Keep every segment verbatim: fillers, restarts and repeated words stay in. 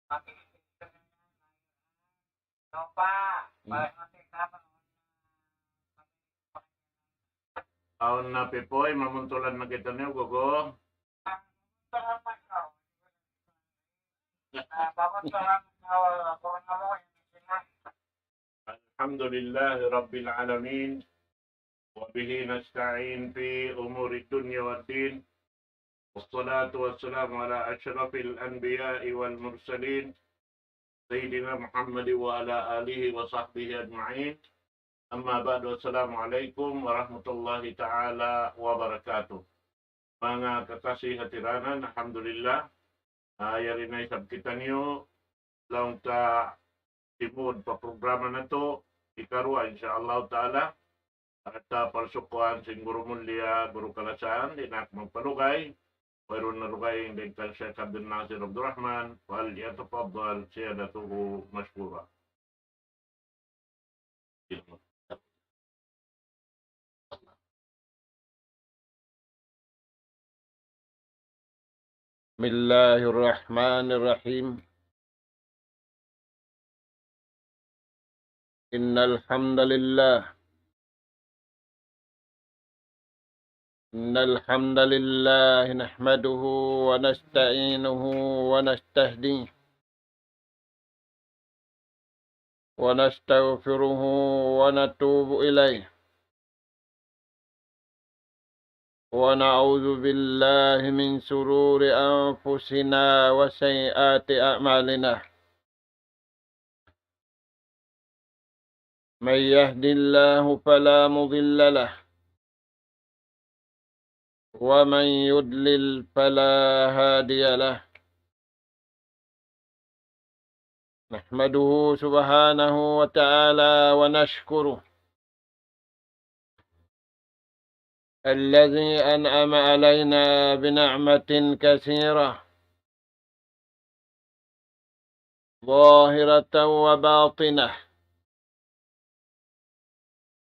Awn na, Pipoy, mamuntulan na kitaniyu, Gogo. الحمد لله رب العالمين، وبه نستعين في أمور الدنيا والدين، والصلاة والسلام على أشرف الأنبياء والمرسلين، سيدنا محمد وعلى آله وصحبه أجمعين. أما بعد، السلام عليكم ورحمة الله تعالى وبركاته. Manga kakasi hatiranan, alhamdulillah. Ah, yari na isab kitaniyu, laung ta timud pa programa natu', ikaruwa, insya Allah ta'ala. At, ah, parsukuan sin guru mulia, guru kalasahan, di' na aku magpalugay. Wayruun na lugay dayn kan Sheikh Abdul Nasir Abdul Rahman, فليتفضل سيادته مشكورا. بسم الله الرحمن الرحيم. إن الحمد لله، إن الحمد لله نحمده ونستعينه ونستهديه ونستغفره ونتوب إليه، ونعوذ بالله من شرور أنفسنا وسيئات أعمالنا. من يهد الله فلا مضل له، ومن يضلل فلا هادي له. نحمده سبحانه وتعالى ونشكره الذي أنعم علينا بنعمة كثيرة ظاهرة وباطنة،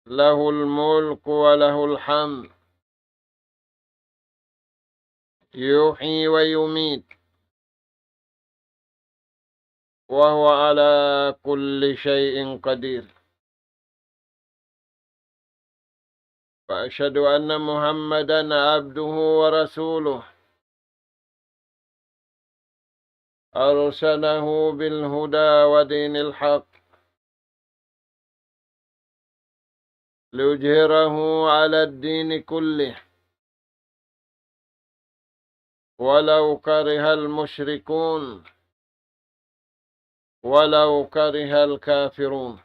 له الملك وله الحمد، يحيي ويميت، وهو على كل شيء قدير. وأشهد أن محمدا عبده ورسوله، أرسله بالهدى ودين الحق ليظهره على الدين كله ولو كره المشركون ولو كره الكافرون.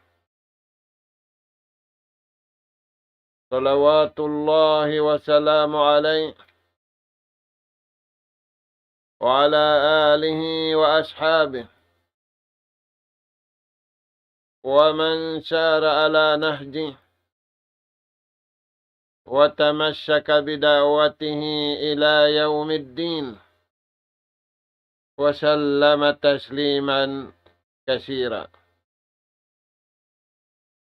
صلوات الله وسلامه عليه وعلى آله وأصحابه ومن سار على نهجه وتمسك بدعوته إلى يوم الدين وسلم تسليما كثيرا.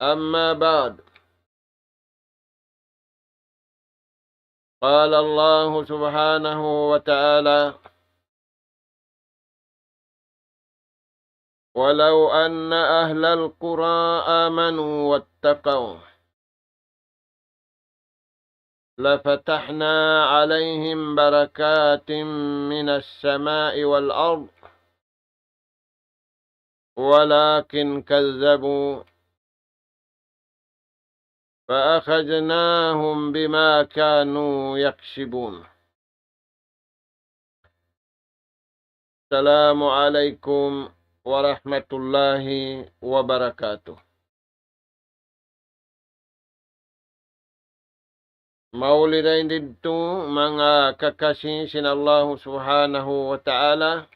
أما بعد، قال الله سبحانه وتعالى: ولو أن أهل القرى آمنوا واتقوا لفتحنا عليهم بركات من السماء والأرض ولكن كذبوا فأخذناهم بما كانوا يكسبون. السلام عليكم ورحمة الله وبركاته. Mauli dayn didtu manga kakasi sin Allahu Subhanahu wa Ta'ala.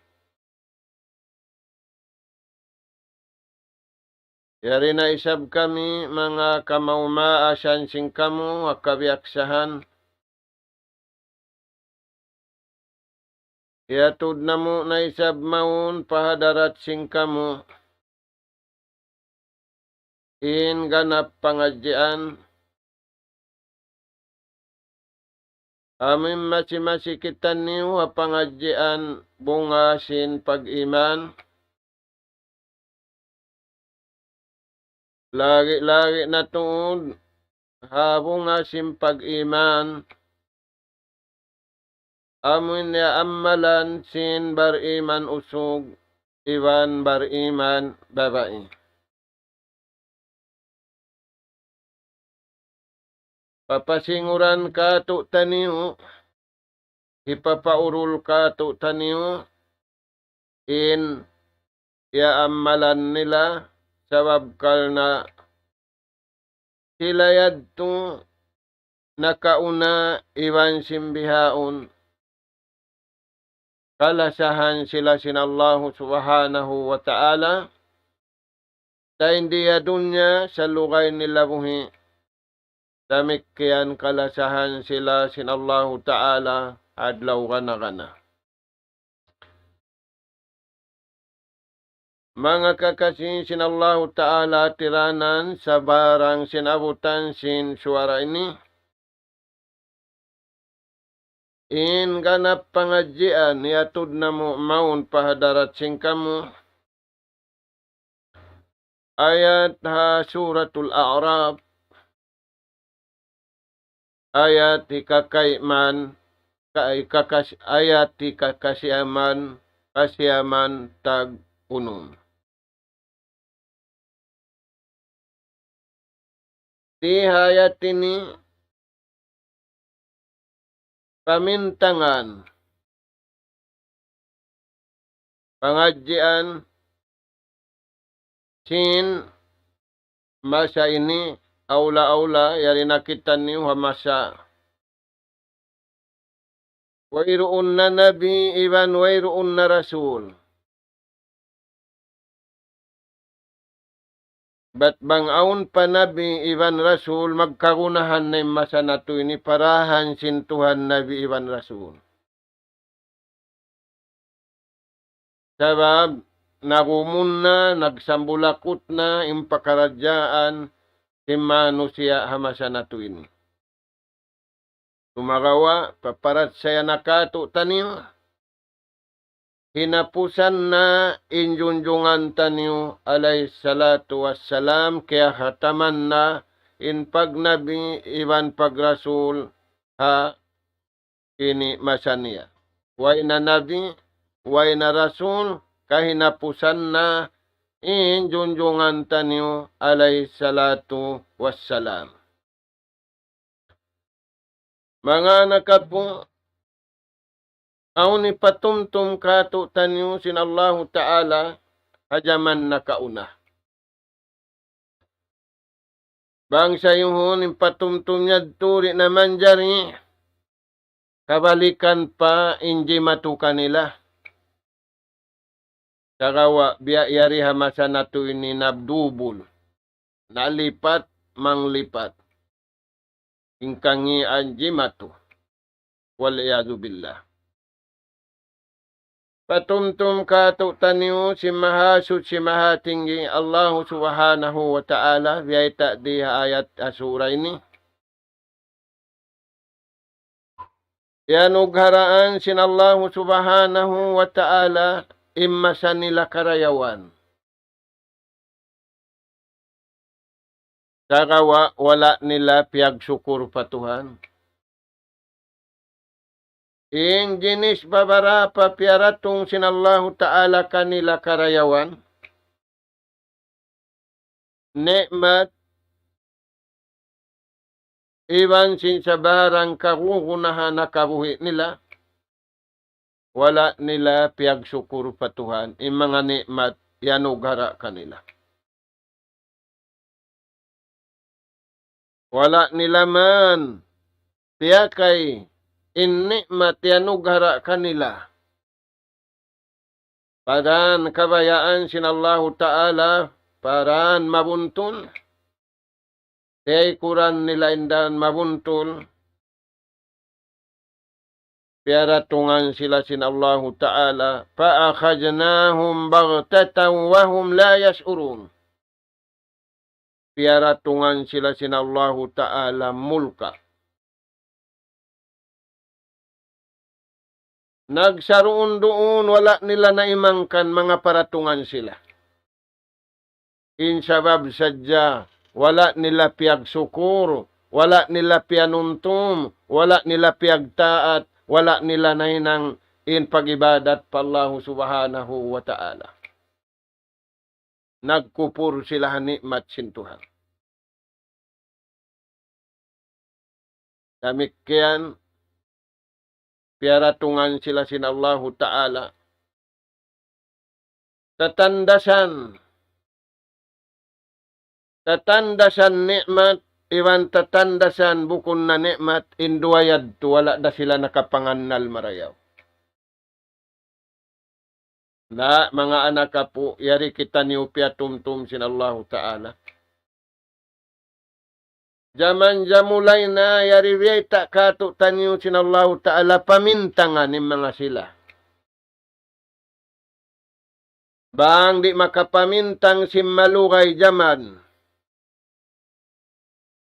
Yari na isab kami manga kamaas-maasan sin kamu ha kabiyaksahan. Hiyatud namu' na isab mawn pa hadarat sin kamu in ganap pangadjian. Amu in masi-masi kitaniyu ha pangadjian bunga sin pag-iman. Lagi'-lagi' na tuud ha bunga sin pag-iman, amu in iyaammalan sin bariman usug iban bariman babai. Papasinguran kātu'niyu, hipapaurul kātu'niyu in iyaammalan nila, sabab karna' sila yadtu nakauna iban sin bihaun kalasahan sila sin Allahu Subhanahu wa Ta'ala, dayn di ha dunya salugay nila buhi', damikkiyan kalasahan sila sin Allahu Ta'ala adlaw gana-gana. Manga kakasi sin Allahu Ta'ala, tiranan sabarang sin abutan sin suwara ini, in ganap pangadjian iyatud namu' mawn pa hadarat sin kamu, ayat ha Suratul A'raf, ayat hikakayman, ka-, hikakas-, ayat hikakasiyaman, kasiyaman tag unum. Di ha ayat ini pamintangan pangadjian sin masa ini, awla-awla yari na kitaniyu ha masa wayruun na nabi iban wayruun na rasul. Bat bang awn pa nabi iban rasul, magkagunahan na in masa natu' ini pa dahan sin Tuhan, nabi iban rasul. Sabab nagumun na, nagsambulakut na in pakaradjaan sin manusiya' ha masa natu' ini. Sumagawa', paparachaya na kātu'niyu, hinapusan na in junjungan taniyu alayhi salatu wassalam, kiyahataman na in pagnabi iban pagrasul ha ini masa niya. Way na nabi, way na rasul, kahinapusan na in junjungan taniyu alayhi salatu wassalam. Manga anak apu', awn hipatumtum kātu'niyu sin Allahu Ta'ala ha jaman nakauna. Bang sayuhun in patumtum yadtu di' na manjari, kabalikan pa in jimatu kanila. Sagawa' biya' yari ha masa natu' ini nagdubul, nalipat manglipat in kangīan jimatu. Wal iyadhu billah. Patumtum kātu'niyu sin Mahasuchi Mahatinggi Allahu Subhanahu wa Ta'ala, biyayta' di ha ayat ha sura ini. Iyanugharaan sin Allahu Subhanahu wa Ta'ala in masa nila karayawan. Sagawa' wala' nila piyagsukur pa Tuhan. In jinis babarapa piyaratung sin Allahu Ta'ala kanila karayawan, ni'mat, iban sin sabarang kagunahan ha kabuhi' nila, wala' nila piyagsukur pa Tuhan in manga ni'mat iyanughara' kanila. Wala' nila man tiyakay in ni'mat iyanughara' kanila pa dān kabayaan sin Allahu Ta'ala, pa dān mabuntul. Tiyaykuran nila in dān mabuntul, piyaratungan sila sin Allahu Ta'ala, فأخذناهم بغتة وهم لا يشعرون. Piyaratungan sila sin Allahu Ta'ala mulka. Nagsaruun-duun, wala' nila naimangkan, manga paratungan sila. In sabab sadja, wala' nila piyagsukur, wala' nila piyanumtum, wala' nila piyagtaat, wala' nila nahinang in pag-ibadat pa Allahu Subhanahu wa Ta'ala. Nagkupur sila ha ni'mat sin Tuhan. Damikkiyan, piyaratungan sila sin Allahu Ta'ala. Tatandasan, tatandasan ni'mat, iban tatandasan bukun na ni'mat, in duwa yadtu wala' da sila nakapangannal marayaw. Na, manga anak apu', yari kitaniyu piyatumtum sin Allahu Ta'ala. Jaman jamulay na, yari biyayta' kātu'niyu sin Allahu Ta'ala pamintangan in manga sila. Bang di' makapamintang sin malugay jaman,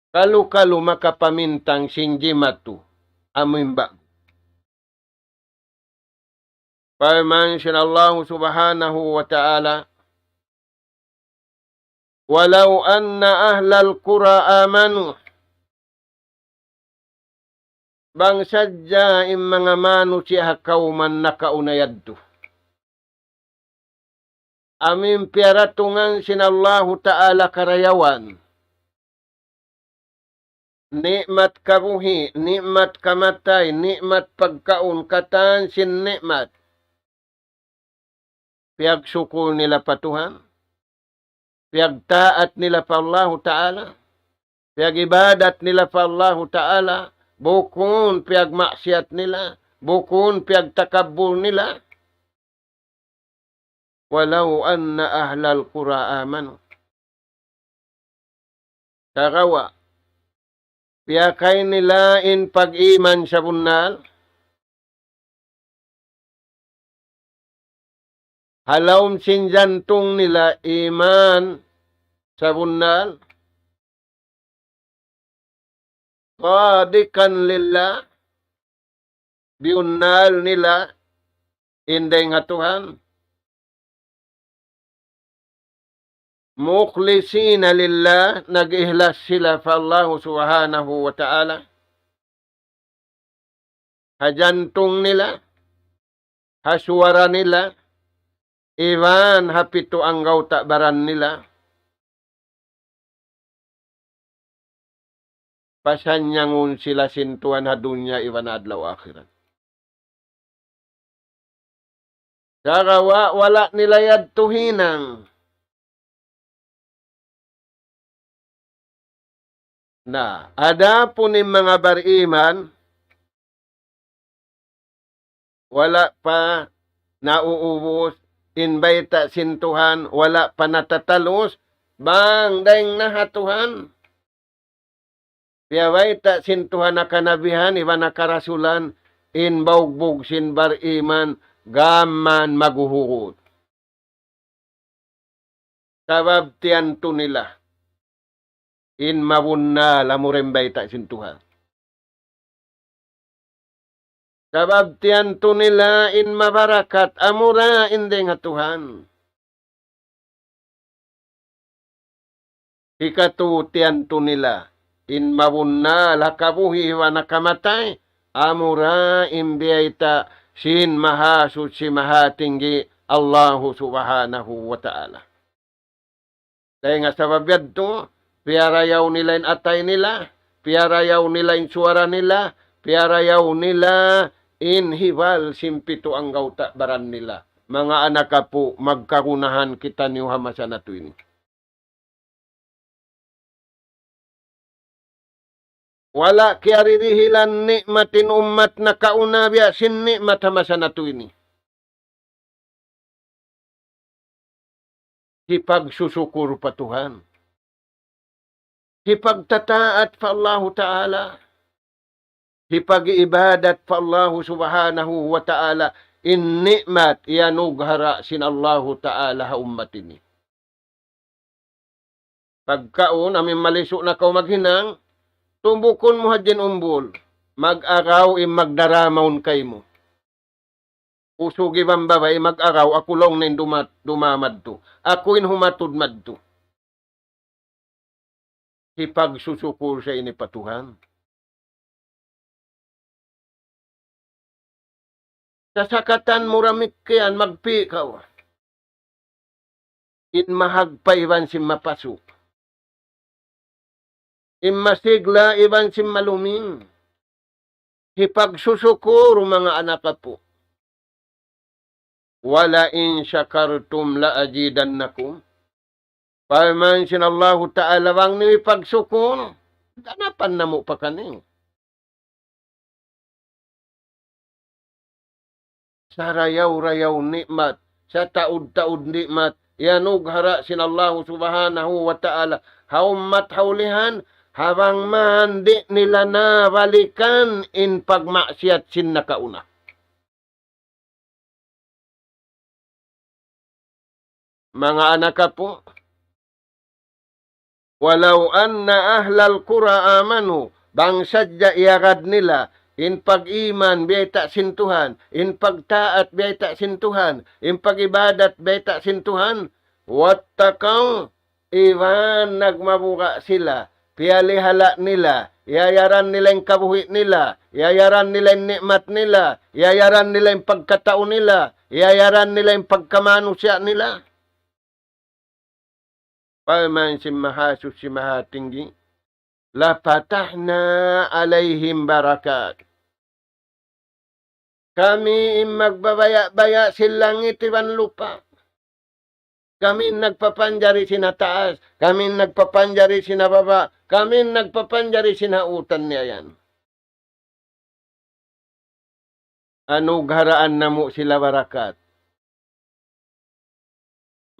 kalu-kalu makapamintang sin jimatu, amu in ba'gu. Parman sin Allahu Subhanahu wa Ta'ala, ولو أن أهل القرى آمنوا. Bang sadja in manga manusiya' ha kawman nakauna yadtu. Amu in piyaratungan sin Allahu Ta'ala karayawan. Ni'mat kabuhi', ni'mat kamatay, ni'mat pagkaun, katan sin ni'mat. Piyagsukul nila pa Tuhan, piyagtaat nila pa Allahu Ta'ala, piyagibadat nila pa Allahu Ta'ala, bukun piyagmaksiyat nila, bukun piyagtakabbul nila. ولو أن أهل القرى آمنوا. Sagawa', piyakay nila in pag-iman sabunnal, ha lawm sin jantung nila iman sabunnal, صادقا لله, biyunnal nila in dayng ha Tuhan, مخلصين لله, nag-ihlas sila pa Allahu Subhanahu wa Ta'ala. Ha jantung nila, ha suwara nila, iban ha pitu anggawta' baran nila. Pasannyangun sila sin Tuhan ha dunya iban adlaw akhirat. Sagawa' wala' nila yadtu hinang. Na, adapun in manga bariman, wala' pa nauubus in bayta' sin Tuhan, wala' pa natatalus, bang dayng na ha Tuhan. Piyabayta' sin Tuhan ha kanabihan, iban ha karasulan, in baugbug sin bariman, gām maguhurut. Sabab tiyantu nila in mabunnal amura in bayta' sin Tuhan. Sabab tiyantu nila in mabarakat amura in dayng ha Tuhan. Hikatu tiyantu nila in mabunnal ha kabuhi' iban ha kamatay, amura in biyayta' sin Mahasuchi Mahatinggi Allahu Subhanahu wa Ta'ala. Dayn ha sabab yadtu, piyarayaw nila in atay nila, piyarayaw nila in suwara nila, piyarayaw nila in hibal sin pitu anggawta' baran nila. Manga anak apu', magkagunahan kitaniyu ha masa natu' ini. Wala' kiyaririhilan ni'mat in ummat nakauna biya' sin ni'mat ha masa natu' ini. Hipagsusukur pa Tuhan. Hipagtataat pa Allahu Ta'ala. Hipag-ibadat pa Allahu Subhanahu wa Ta'ala. In ni'mat iyanughara' sin Allahu Ta'ala ha ummat ini. Pagkaun, amu in malisu' na kaw maghinang, tumbukun mu hadja in umbul, mag-agaw in magdara mawn kaymu. Usug iban babai mag-agaw, aku laung na in duma-, dumamadtu. Aku in humatud madtu. hipagsusukur sa ini pa Tuhan. Sasakatan mu ra mikiyan, magpi' kaw. In mahagpa' iban sin mapasu'. In masigla iban sin maluming. Hipagsusukur, manga anak apu'. وَلَئِن شَكَرْتُمْ لَأَزِيدَنَّكُمْ. Parman sin Allahu Ta'ala, bang niyu hipagsukur, ganapan namu' pa kaniyu. Sarayaw-rayaw ni'mat, sataud-taud ni'mat, iyanughara' sin Allahu Subhanahu wa Ta'ala ha ummat ha ulihan, ha bang man di' nila na balikan in pagmaksiyat sin nakauna. Manga anak apu', وَلَوْ أَنَّ أَهْلَ الْقُرَىٰ آمَنُوا, bang sadja iyagad nila in pag-iman biyayta' sin Tuhan, in pagtaat biyayta' sin Tuhan, in pag-ibadat biyayta' sin Tuhan, وَاتَّقَوْا, iban nagmabuga' sila, piyalihala' nila, iyayaran nila in kabuhi' nila, iyayaran nila in ni'mat nila, iyayaran nila in pagkatau nila, iyayaran nila in pagkamanusiya' nila. Parman sin Mahasuchi Mahatinggi, لَفَتَحْنَا عَلَيْهِمْ بَرَكَاتٍ. Kami in magbabaya'-baya' sin langit iban lupa'. Kami in nagpapanjari sin ha taas, kami in nagpapanjari sin ha baba', kami in nagpapanjari sin ha utan niya yan. Anugharaan namu' sila barakat.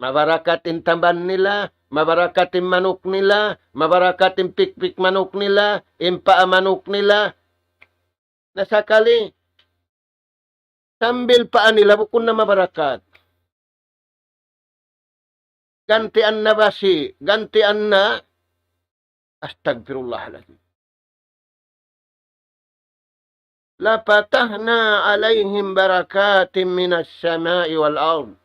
Mabarakat in tamban nila, mabarakat in manuk nila, mabarakat in pikpik manuk nila, in paa manuk nila. Na sakali, sambil paa nila bukun na mabarakat. Gantian na basi', gantian na, astagfirullahalazim. لَفَتَحْنَا عَلَيْهِمْ بَرَكَاتٍ مِّنَ السَّمَاءِ وَالْأَرْضِ.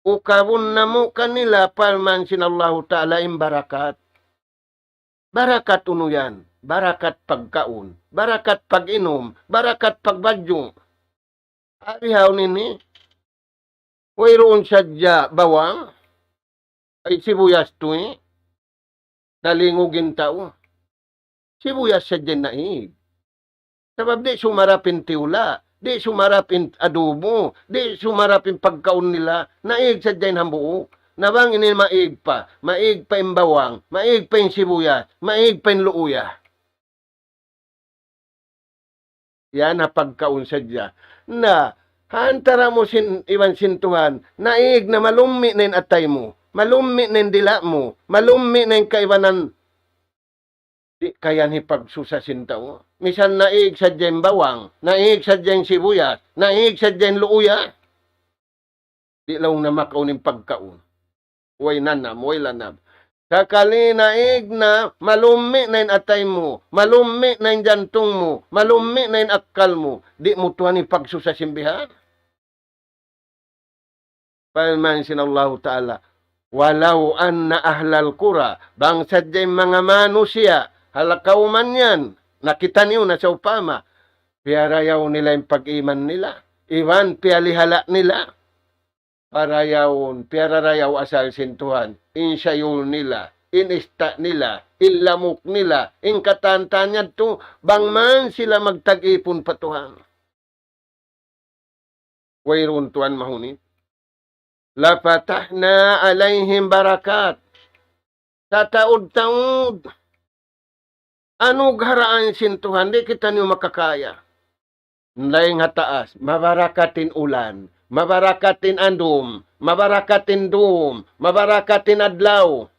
Ukabun namu' kanila parman sin Allahu Ta'ala in barakat. Barakat unu yan, barakat pagkaun, barakat pag-inum, barakat pagbadju'. Ari haun ini, wayruun sadja bawang, ay sibuyas tuwi', nalingug in tau. Sibuyas sadja in naig. Sabab di' sumarap in tiyula', di' sumarap in adubu, di' sumarap in pagkaun nila, naig sadja in hambuuk. Na bang ini maig pa, maig pa in bawang, maig pa in sibuyas, maig pa in luuya. Yan ha pagkaun sadja. Na, ha antara' mu sin, iban sin Tuhan, naig na malummi' na in atay mu, malummi' na in dila' mu, malummi' na in kaibanan, di' kayan hipagsusa sin tau. Misan naig sadja in bawang, naig sadja in sibuyas, naig sadja in luuya. Di' laung na makaun in pagkaun. Way nanam, way lanam. Sakali naig na, malummi' na in atay mu, malummi' na in jantung mu, malummi' na in akkal mu. Di' mu tuwan hipagsusa sin bihan. Parman sin Allahu Ta'ala, وَلَوْ أَنَّ أَهْلَ الْقُرَىٰ, bang sadja in manga manusiya', ha kawman yan, na kitaniyu na sawpama, piyarayaw nila in pag-iman nila, iban piyalihala' nila, parayawun, piyararayaw asal sin Tuhan, in sayul nila, in ista' nila, in lamuk nila, in katan-katan yadtu, bang man sila magtag-ipun pa Tuhan. Wayruun tuwan mahunit. لَفَتَحْنَا عَلَيْهِمْ بَرَكَاتٍ. Sataud-taud. Anugharaan sin Tuhan, di' kitaniyu makakaya. Dayn ha taas, mabarakat in ulan, mabarakat in andum, mabarakat in dum, mabarakat in adlaw.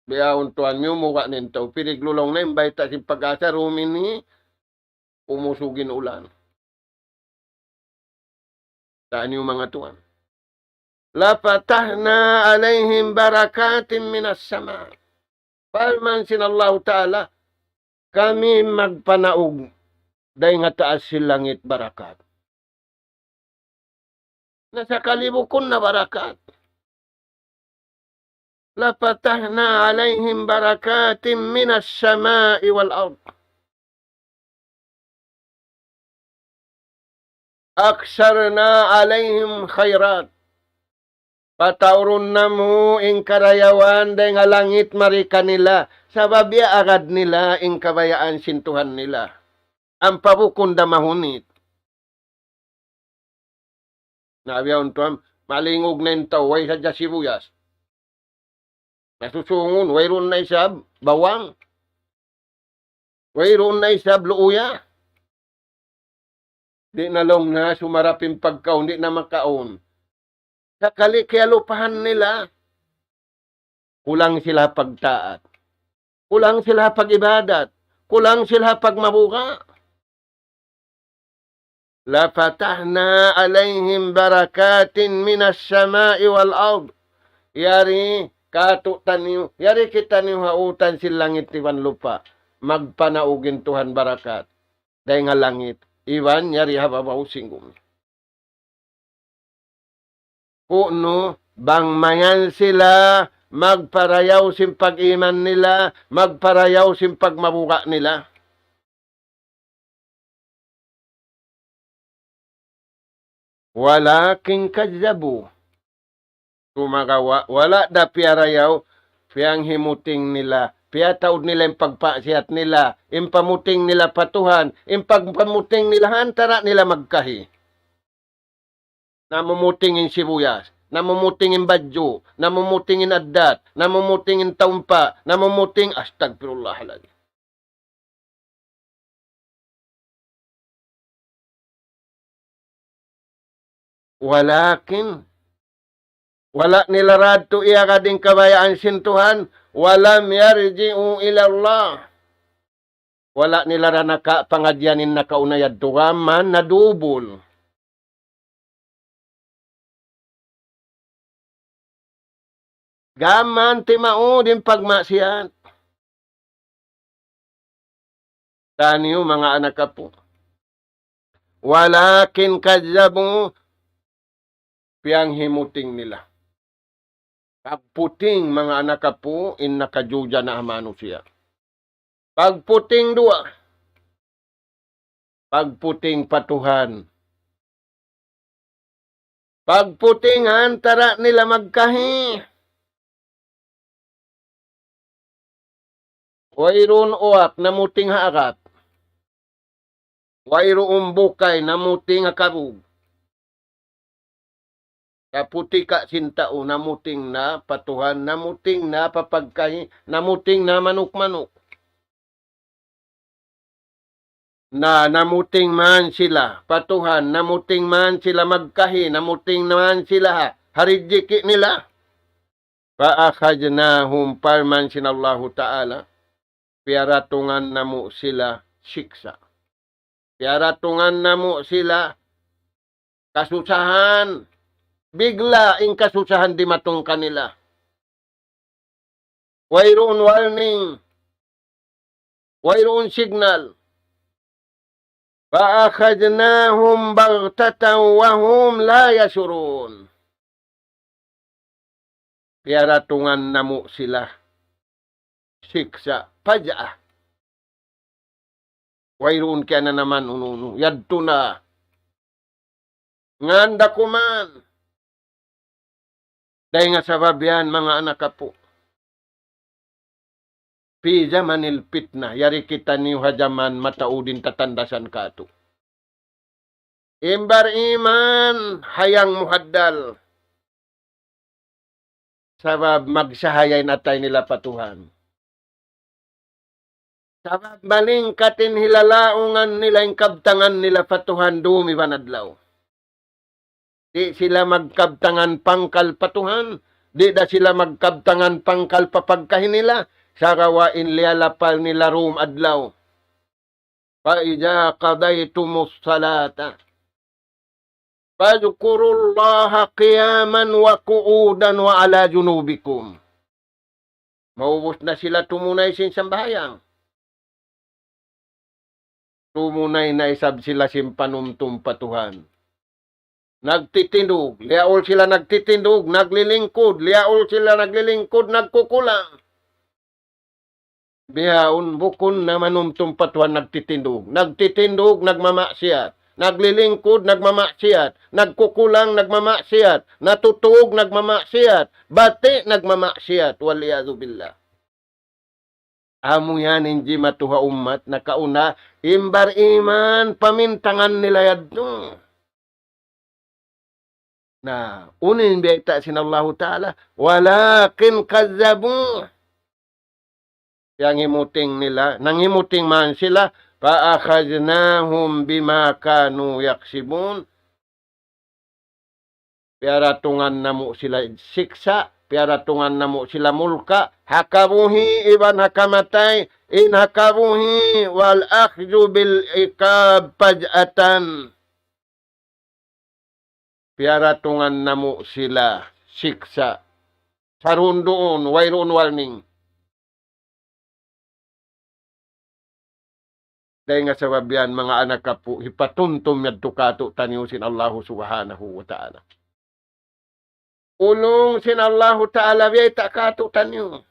Bihaun tuwan niyu, muga' na in tau, piriglulaw na in bayta' sin Pag-asa, dum ini, umusug in ulan. Taniyu manga tuwan. لَفَتَحْنَا عَلَيْهِمْ بَرَكَاتٍ مِّنَ السَّمَاءِ. Parman sin Allahu Ta'ala, kami magpanaug dayn ha taas sin langit barakat. Na sakali bukun na barakat. لفتحنا عليهم بركات من السماء والأرض. أكثرنا عليهم خيرات. Pataurun namu' in karayawan dayn ha langit mari kanila, sabab iyaagad nila in kabayaan sin Tuhan nila. Ampa bukun da mahunit. Na biya' untuan, malingug na in tau, way sadja sibuyas. Nasusungun, wayruun na isab bawang. Wayruun na isab luuya. Di' na laung na sumarap in pagkaun, di' na makaun. Sakali kiyalupahan nila. Kulang sila pagtaat. Kulang sila pag-ibadat. Kulang sila pagmabuga. لفتحنا عليهم بركات من السماء والأرض. Yari katu' taniyu, yari kitaniyu ha utan sin langit iban lupa'. Magpanaug in Tuhan barakat dayn ha langit iban yari ha babaw sin gumi. Ku'nu, bang mayan sila magparayaw sin pag-iman nila, magparayaw sin pagmabuga' nila. ولكن كذبوا. Sumagawa', wala' da piyarayaw, piyanghimuting nila, piyataud nila in pagmaksiyat nila, in pamuting nila pa Tuhan, in pagpamuting nila ha antara' nila magkahi. Namumuting in sibuyas, namumuting in badju', namumuting in addat, namumuting in taumpa', namumuting, astagfirullahaladzim. Walakin, wala' nila radtu iyagad in kabayaan sin Tuhan, ولم يرجعوا إلى الله. Wala' nila ra naka-, pangadjian in nakauna yadtu, gam man nadubul. Gam man timaud in pagmaksiyat. Taniyu manga anak apu'. ولكن كذبوا, piyanghimuting nila. Pagputing manga anak apu', in nakajuja na ha manusiya'. Pagputing duwa. Pagputing pa Tuhan. Pagputing ha antara' nila magkahi. Wayruun uwak, namuting ha agat. Wayruun bukay, namuting ha kabug. Kaputika' sin tau, namuting na pa Tuhan, namuting na pa pagkahi, namuting na manuk-manuk. Na namuting man sila pa Tuhan, namuting man sila magkahi, namuting man sila ha, ha rijiki' nila. فأخذناهم, parman sin Allahu Ta'ala, piyaratungan namu' sila siksa'. Piyaratungan namu' sila kasusahan. Bigla' in kasusahan dimatung kanila. Wayruun warning. Wayruun signal. فأخذناهم بغتة وهم لا يشعرون. Piyaratungan namu' sila siksa' pajaa. Wayruun kiyananaman unu-unu. Yadtu na. Nganda kuman. Dayn ha sabab yan, manga anak apu'. في زمن الفتنة, yari kitaniyu ha jaman mataud in tatandasan katu'. In bariman, hayang muhaddal. Sabab magsahaya in atay nila pa Tuhan. Sabab malingkat in hilalaungan nila, in kabtangan nila pa Tuhan dum iban adlaw. Di' sila magkabtangan pangkal pa Tuhan, di' da sila magkabtangan pangkal pa pagkahi nila, sagawa' in liyalapal nila dum adlaw. فإذا قضيتم الصلاة فاذكروا الله قياما وقعودا وعلى جنوبكم. Maubus na sila tumunay sin sambahayang. Tumunay na isab sila sin panumtum pa Tuhan. Nagtitindug, liyaul sila nagtitindug, naglilingkud, liyaul sila naglilingkud, nagkukulang. Bihaun bukun na manumtum pa Tuhan nagtitindug. Nagtitindug, nagmamaksiyat. Naglilingkud, nagmamaksiyat. Nagkukulang, nagmamaksiyat. Natutug, nagmamaksiyat. Bati', nagmamaksiyat. Wal iyadhu billah. Amu yan in jimatu ha ummat nakauna, in bariman pamintangan nila yadtu. Na, unu in biyayta' sin Allahu Ta'ala, ولكن كذبوا. Yang himuting nila, nanghimuting man sila, فأخذناهم بما كانوا يكسبون. Piyaratungan namu' sila siksa', piyaratungan namu' sila mulka', ha kabuhi' iban ha kamatay, in ha kabuhi' والأخذ بالعقاب فجأة. Piyaratungan namu' sila siksa'. Sarunduun, wayruun warning. Dayn ha sabab yan, manga anak apu', hipatumtum yadtu kātu'niyu sin Allahu Subhanahu wa Ta'ala. Ulung sin Allahu Ta'ala biyayta' kātu'niyu.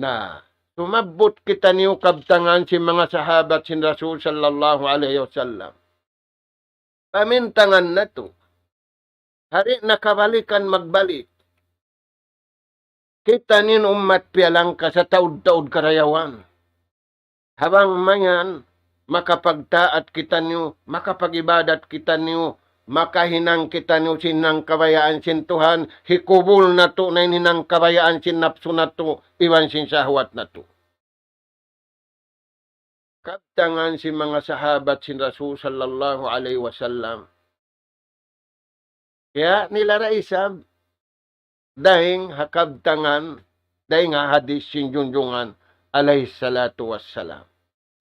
Na, sumabbut kitaniyu kabtangan sin manga sahabat sin Rasul sallallahu alayhi wasallam. Pamintangan natu'. Di' na kabalikan magbalik. Kitaniyu in ummat piyalangka' sataud-taud karayawan. Ha bang mayan, makapagtaat kitaniyu, makapag-ibadat kitaniyu, makahinang kitaniyu sin hinang kabayaan sin Tuhan, hikubul natu' na in hinang kabayaan sin napsu natu', iban sin sahwat natu'. Kabtangan sin manga sahabat sin Rasul sallallahu alayhi wasallam. Ya, nila ra isab, dayn ha kabtangan, dayn ha hadith sin Junjungan alayhi salatu wassalam.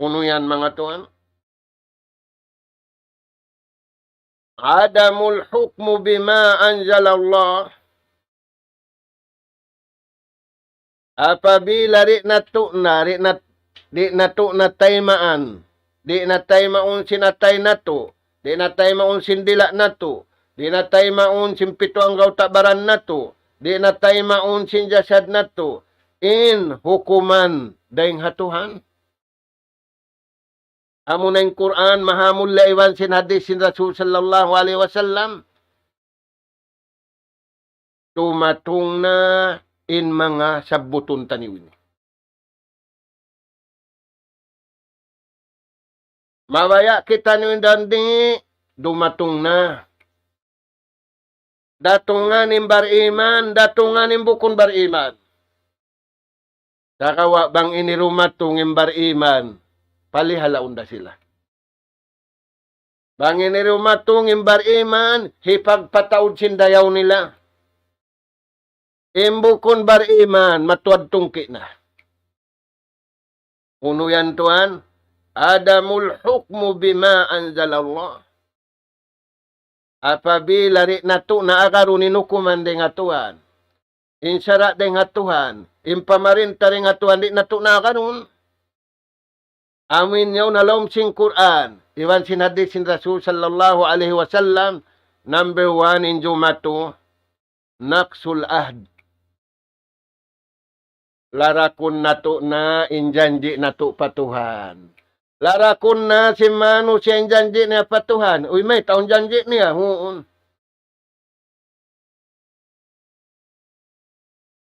Unu yan, manga tuwan? عدم الحكم بما أنزل الله. Apabila di' natu' na, di' na, di' natu' na taymaan, di' na taymaun sin atay natu', di' na taymaun sin dila' natu', di' na taymaun sin pitu anggawta' baran natu', di' na taymaun sin jasad natu', in hukuman dayn ha Tuhan. Amuna in Qur'an, mahamulliya iban sin hadith sin Rasul sallallahu alayhi wasallam. Dumatung na in manga sabbutun taniyu ini. Mabaya' kitaniyu in dandi, dumatung na. Datungan in bariman, datungan in bukun bariman. Sagawa' bang ini dumatung in bariman, palihalaun da sila. Bang ini dumatung in bariman, hipagpataud sin dayaw nila. In bukun bariman, matuwad tungki' na. Unu yan tuwan? عدم الحكم بما أنزل الله. Apabila di' natu' na agarun in hukuman dayn ha Tuhan, in sara' dayn ha Tuhan, in pamarinta dayn ha Tuhan, di' natu' na agarun. Amu in yaun ha lawm sin Qur'an, iban sin hadith sin Rasul sallallahu alayhi wasallam, number one in jumatu, نقض العهد. Larakun natu' na in janji' natu' pa Tuhan. Larakun na sin manusiya' in janji' niya pa Tuhan. Uy, mayta' in janji' niya? Huun.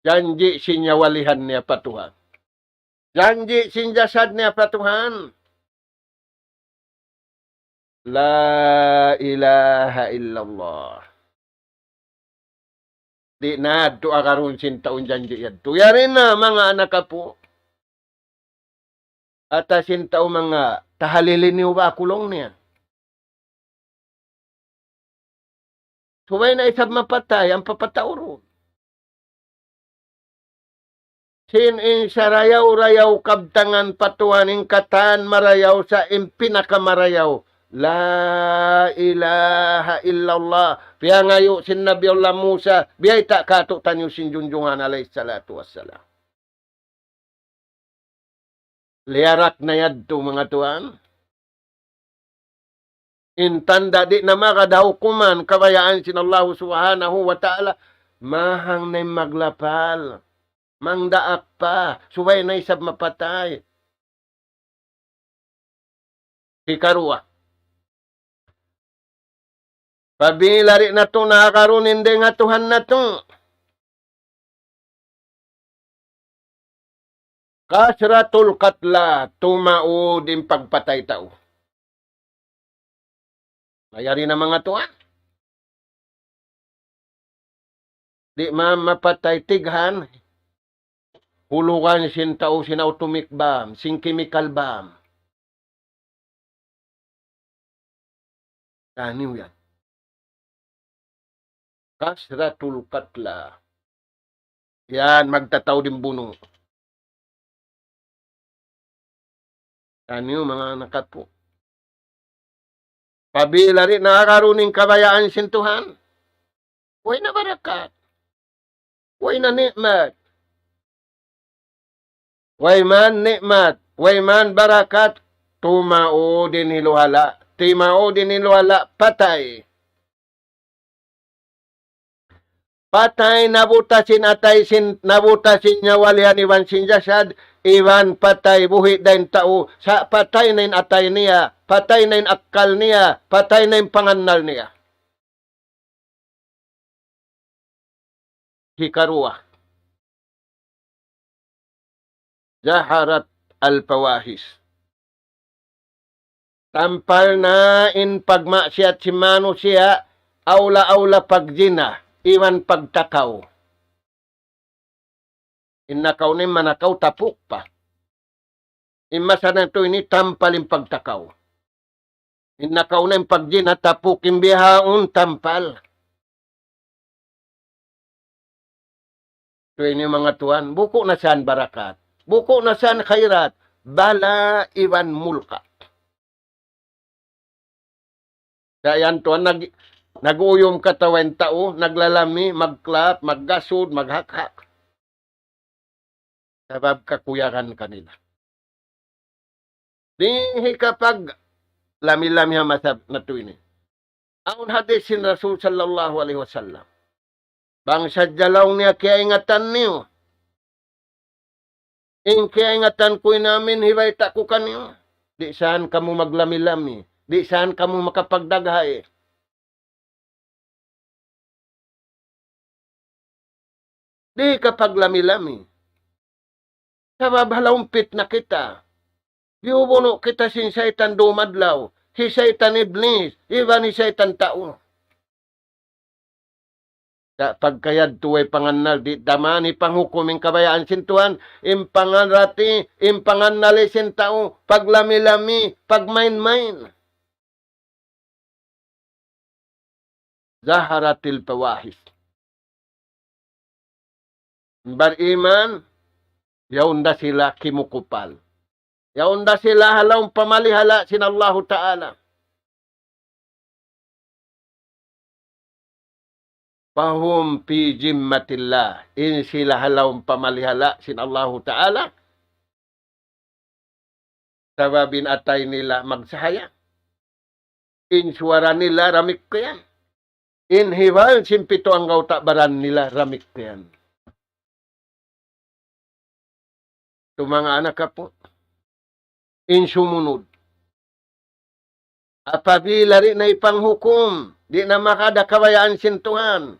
Janji' sin nyawalihan niya pa Tuhan. Janji' sin jasad niya pa Tuhan. La ilaha illallah. Di' na yadtu agarun sin tau in janji' yadtu. Yari na, manga anak apu'. Atawa sin tau manga tahalili niyu ba aku laung niya. Subay na isab mapatay, ampa pataurun. Sin in sarayaw-rayaw kabtangan pa Tuhan, in katan marayaw sa in pinakamarayaw. La ilaha illallah. Piyangayu' sin Nabi Allah Musa, biyayta' kātu'niyu sin Junjungan alayhi salatu wassalam. Liyarak na yadtu, manga tuwan. In tanda' di' na magad ha hukuman kabayaan sin Allahu Subhanahu wa Ta'ala, mahang na in maglapal. Mangdaak pa, subay na isab mapatay. Hikaruwa. Apabila di' natu' naagarun in dayn ha Tuhan natu'. Kasratul qatla, tumaud in pagpatay tau. Mayari na manga tuwan. Di' ma-, mapatay tighan, hulugan sin tau sin atomic bomb, sin chemical bomb. Taniyu yan. Kasratul qatla. Yan, magtataud in bunu'. Taniyu, manga anak apu'. Apabila di' naagarun in kabayaan sin Tuhan, way na barakat. Way na ni'mat. Way man ni'mat. Way man barakat. Tumaud in hiluhala'. Timaud in hiluhala'. Patay. Patay, nabutas in atay sin, nabutas in nyawa lihan iban sin jasad, iban patay buhi' da in tau, sa' patay na in atay niya, patay na in akkal niya, patay na in pangannal niya. Hikaruwa. Zaharat al-fawahish. Tampal na in pagmaksiyat sin manusiya', awla-awla pagjina, iban pagtakaw. In nakaw na in manakaw tapuk pa. In masa natu' ini tampal in pagtakaw. In nakaw na in pagjina tapuk, in bihaun tampal. Tuwi ini manga tuwan, buku na san barakat. Buku na san khairat. Bala iban mulka'. Sa' yan tuwan, nag-, nag-uyum katawa in tau, naglalami, magklap, maggasud, maghakhak. Sabab kakuyagan kanila. Di' hikapag lami-lami ha masa natu' ini. Awn hadith sin Rasul sallallahu alayhi wasallam. Bang sadja laung niya kiyaingatan niyu. In kiyaingatan ku in amin hibayta' ku kaniyu. Di' saan kamu maglami-lami. Di' saan kamu makapagdaghay. Di' ka paglami-lami. Sabab ha lawm pitna kita. Biyubunu' kita sin saytan dum adlaw. Hi saytan Iblis, iban hi saytan tau. Sa' pagka yadtu way pangannal, di' da man hipanghukum in kabayaan sin Tuhan, in pangarati, in pangannali sin tau, paglami-lami, pagmain-main. Zaharatil fawahish. Bariman, yaun da sila kimukupal. Yaun da sila ha lawm pamalihala' sin Allahu Ta'ala. Fahum fi zimmatillah. In sila ha lawm pamalihala' sin Allahu Ta'ala. Sabab in atay nila magsahaya. In suwara nila damikkiyan. In hibal sin pitu anggawta' baran nila damikkiyan. Tu manga anak apu'. In sumunud. Apabila di' na hipanghukum, di' na makada kabayaan sin Tuhan.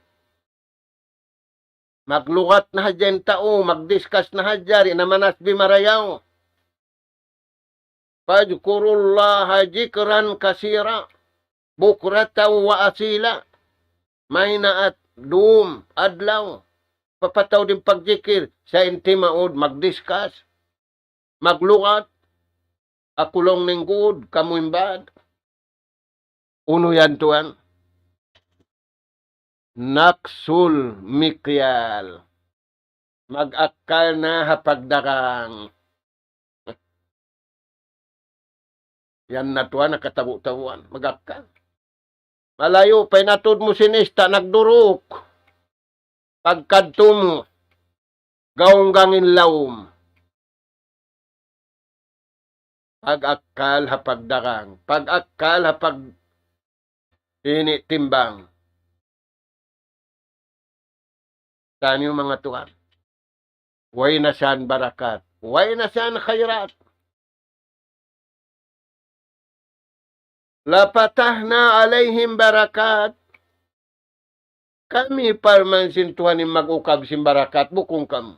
Maglugat na hadja in tau, magdiskas na hadja, di' na manasbi marayaw. فاذكروا الله ذكرا كثيرا بكرة وأصيلا. Maynaat dum adlaw, papataud in pagjikil, sa' in timaud magdiskas, maglugat, aku laung niya in gud, kamu in bad. Unu yan tuwan? Naqsul mikyal. Mag-akkal na ha pagdagang. Yan na tuwan, nakatabu'-tabuan, mag-akkal. Malayu' pa in atud mu sin ista', nagduruk. Pagkadtu mu, gaunggang in lawm. Pag-akkal ha pagdagang. Pag-akkal ha pag-, Ini timbang. Taniyu manga tuwan. Way na siyan barakat. Way na siyan khairat. لفتحنا عليهم بركات. Kami parman sin Tuhan in mag-ukab sin barakat, bukun kamu.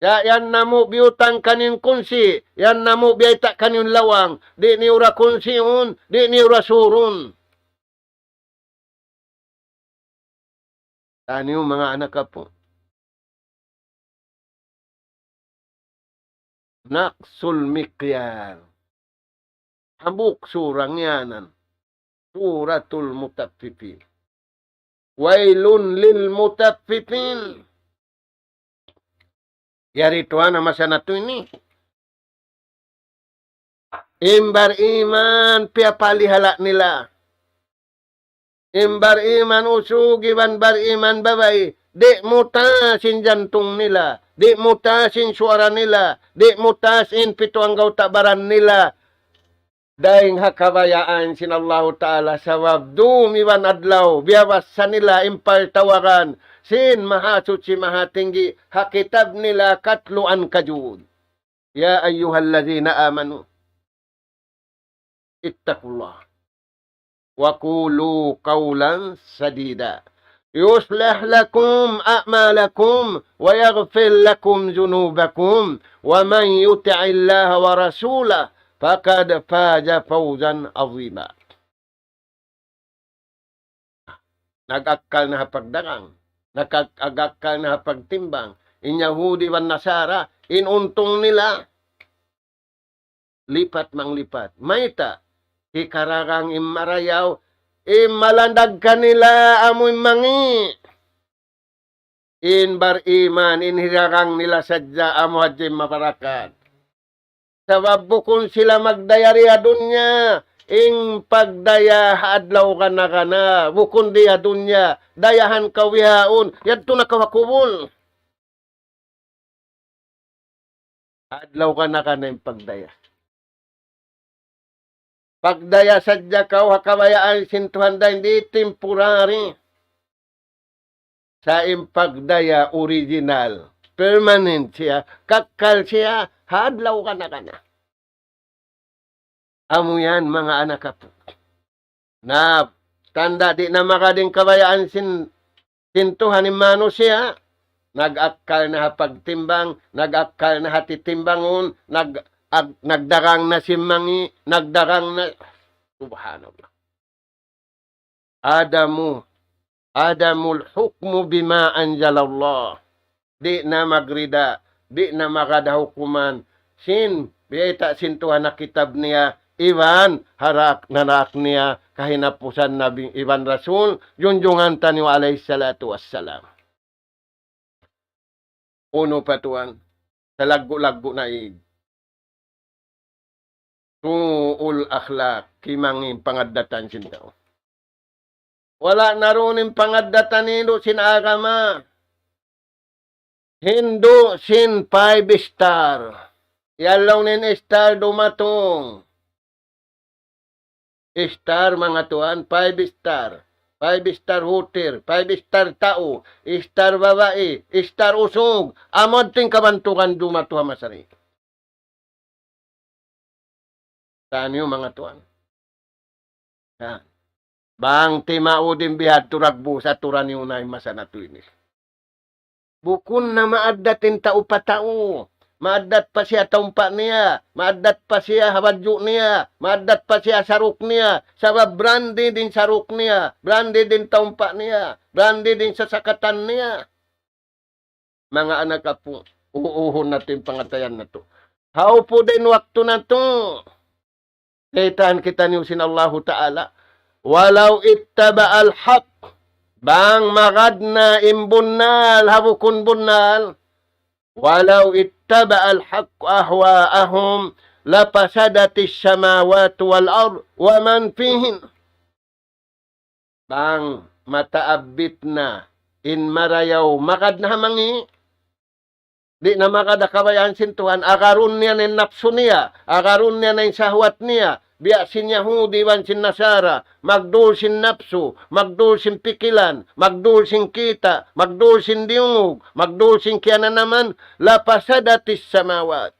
Ya, yan namu' biyutang kaniyu in kunsi', yan namu' biyayta' kaniyu in lawang, di' niyu da kunsiun, di' niyu da surun. Taniyu manga anak apu'. نقص المكيال. Hambuuk sura in yanan. سورة المطففين. ويل للمطففين. Yari tuwan ha masa natu' ini. In bariman, piyapalihala' nila. In bariman usug iban bariman babai, di' mutaas in jantung nila, di' mutaas in suwara nila, di' mutaas in pitu anggawta' baran nila. Dayng ha kabayaan sin Allahu Ta'ala, sabab dum iban adlaw, biyabassa nila in partawaran sin Mahasuchi Mahatinggi, ha kitab nila katluan kajud. يا أيها الذين آمنوا اتقوا الله وقولوا قولا سديدا يصلح لكم أعمالكم ويغفر لكم ذنوبكم ومن يطع الله ورسوله فقد فاز فوزا عظيما. Nag-akkal na ha pagdagang. Nag-, nag-akkal na ha pagtimbang. In Yahudi iban Nasara, in untung nila, lipat manglipat. Mayta', hikaragang in marayaw, in malandag kanila amu in mangi'. In bariman, in hiragang nila sadja amu hadja in mabarakat. Sabab bukun sila magdaya di ha dunya, in pagdaya ha adlaw gana-gana, bukun di ha dunya, dayahan kaw bihaun, yadtu na kaw ha kubul. Adlaw gana-gana in pagdaya. Pagdaya sadja kaw ha kabayaan sin Tuhan dayn di temporary. Sa' in pagdaya original, permanent siya, kakkal siya, ha adlaw gana-gana. Amu yan, manga anak apu'. Na, tanda' di' na magad in kabayaan sin, sin Tuhan in manusiya', nag-akkal na ha pagtimbang, nag-akkal na ha titimbangun, nag-, ag-, nagdagang na sin mangi', nagdagang na, subhanallah. عدم، عدم الحكم بما أنزل الله. Di' na magrida, di' na magad ha hukuman sin biyayta' sin Tuhan ha kitab niya, iban ha daak, ha daak niya kahinapusan Nabi iban Rasul, junjungan taniyu alayhi salatu wassalam. Unu pa tuwan, salaggu'-laggu' na ig. سوء الأخلاق, kimangi' in pangaddatan sin tau. Wala' na duun in pangaddatan hindu' sin agama. Hindu' sin five star. Yan laung niya in star dumatung. Star, manga tuwan, five star. Five star hotel, five star tau, star babai, star usug. Amu in kabantugan dumatung ha masa ini. Taniyu manga tuwan. Ha. Bang timaud in bihadtu dagbus, aturan niyu na in masa natu' ini. Bukun na maaddat in tau pa tau. Maaddat pa siya taumpa' niya, maaddat pa siya ha badju' niya, maaddat pa siya saruk niya, sabab branded in saruk niya, branded in taumpa' niya, branded in sasakatan niya. Manga anak apu', uuhun natu' in pangatayan natu'. Hawpu' da in waktu natu'. Kaitaan kitaniyu sin Allahu Ta'ala. ولو اتبع الحق, bang magad na in bunnal ha bukun bunnal. ولو اتبع الحق أهواءهم لفسدت السماوات والأرض ومن فيهن. Bang mataabbit na in marayaw magad na ha mangi', di' na magad ha kabayaan sin Tuhan, agarun niya na in napsu niya, agarun niya na in sahwat niya, biya' sin Yahudi iban sin Nasara, magdul sin napsu, magdul sin pikilan, magdul sin kita', magdul sin diyungug, magdul sin kiyananaman, لفسدت السماوات.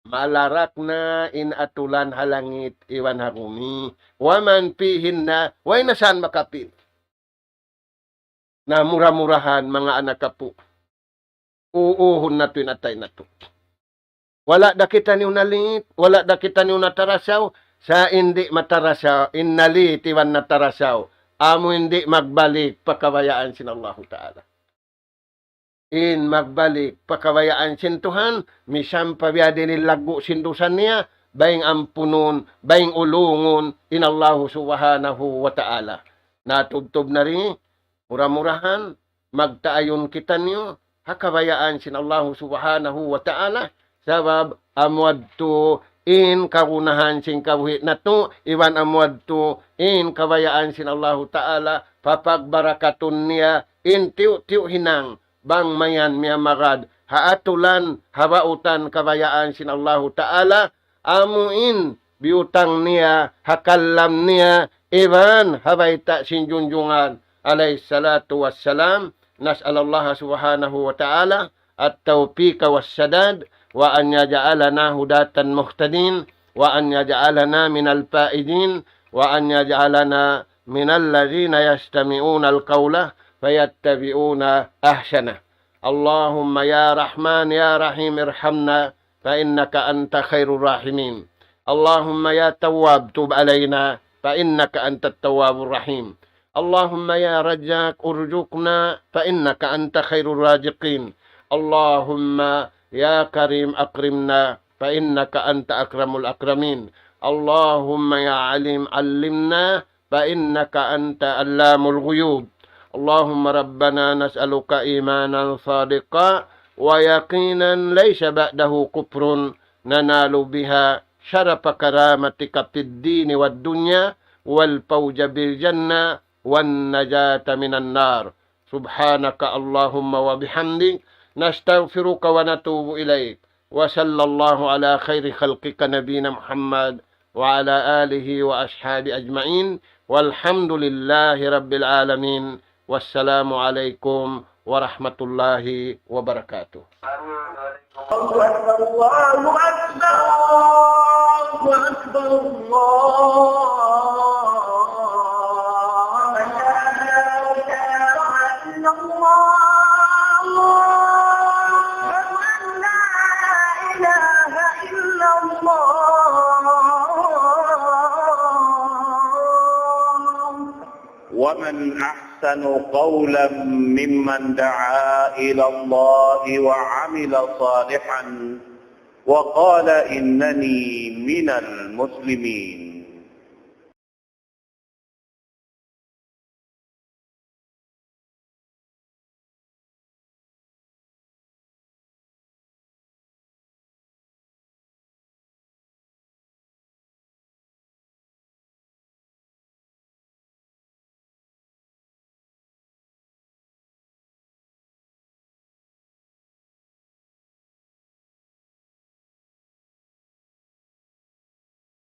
Malarak na in atulan ha langit iban ha bumi. ومن فيهن, way na saan makapil. Na mura-murahan, manga anak apu'. Uuhun natu' in atay natu'. Wala' da kitaniyu nalit, wala' da kitaniyu natarasaw, sa' in di' matarasaw, in nalit iban natarasaw, amu in di' magbalik pa kabayaan sin Allahu Ta'ala. In magbalik pa kabayaan sin Tuhan, misan pa biya' diin in laggu' sin dusa niya, baying ampunun, baying ulungun, in Allahu Subhanahu wa Ta'ala. Na tubtub na ri, mura-murahan, magtaayun kitaniyu, ha kabayaan sin Allahu Subhanahu wa Ta'ala, sabab amu yadtu in kagunahan sin kabuhi' natu', iban amu yadtu in kabayaan sin Allahu Ta'ala, papagbarakatun niya, in tiyu'-tiyu' hinang, bang mayan miyamagad, ha atulan, ha bautan kabayaan sin Allahu Ta'ala, amu in biyutang niya, ha kalam niya, iban ha bayta' sin junjungan, alayhi salatu wassalam. نسأل الله سبحانه وتعالى التوفيق والسداد، وأن يجعلنا هداة مهتدين، وأن يجعلنا من الفائزين، وأن يجعلنا من الذين يستمعون القول فيتبعون أحسنه. اللهم يا رحمن يا رحيم ارحمنا فإنك أنت خير الراحمين. اللهم يا تواب تب علينا فإنك أنت التواب الرحيم. اللهم يا رزاق ارزقنا فإنك أنت خير الرازقين. اللهم يا كريم أكرمنا فإنك أنت أكرم الأكرمين. اللهم يا عليم علمنا فإنك أنت علام الغيوب. اللهم ربنا نسألك إيمانا صادقا ويقينا ليس بعده كفر ننال بها شرف كرامتك في الدين والدنيا والفوز بالجنة والنجاة من النار. سبحانك اللهم وبحمدك، نستغفرك ونتوب إليك. وصلى الله على خير خلقك نبينا محمد وعلى آله وأصحابه أجمعين. والحمد لله رب العالمين. والسلام عليكم ورحمة الله وبركاته. الله أكبر، الله أكبر، الله أكبر، الله أكبر. إلا الله. أشهد أن لا إله إلا الله. ومن أحسن قولا ممن دعا إلى الله وعمل صالحا وقال إنني من المسلمين.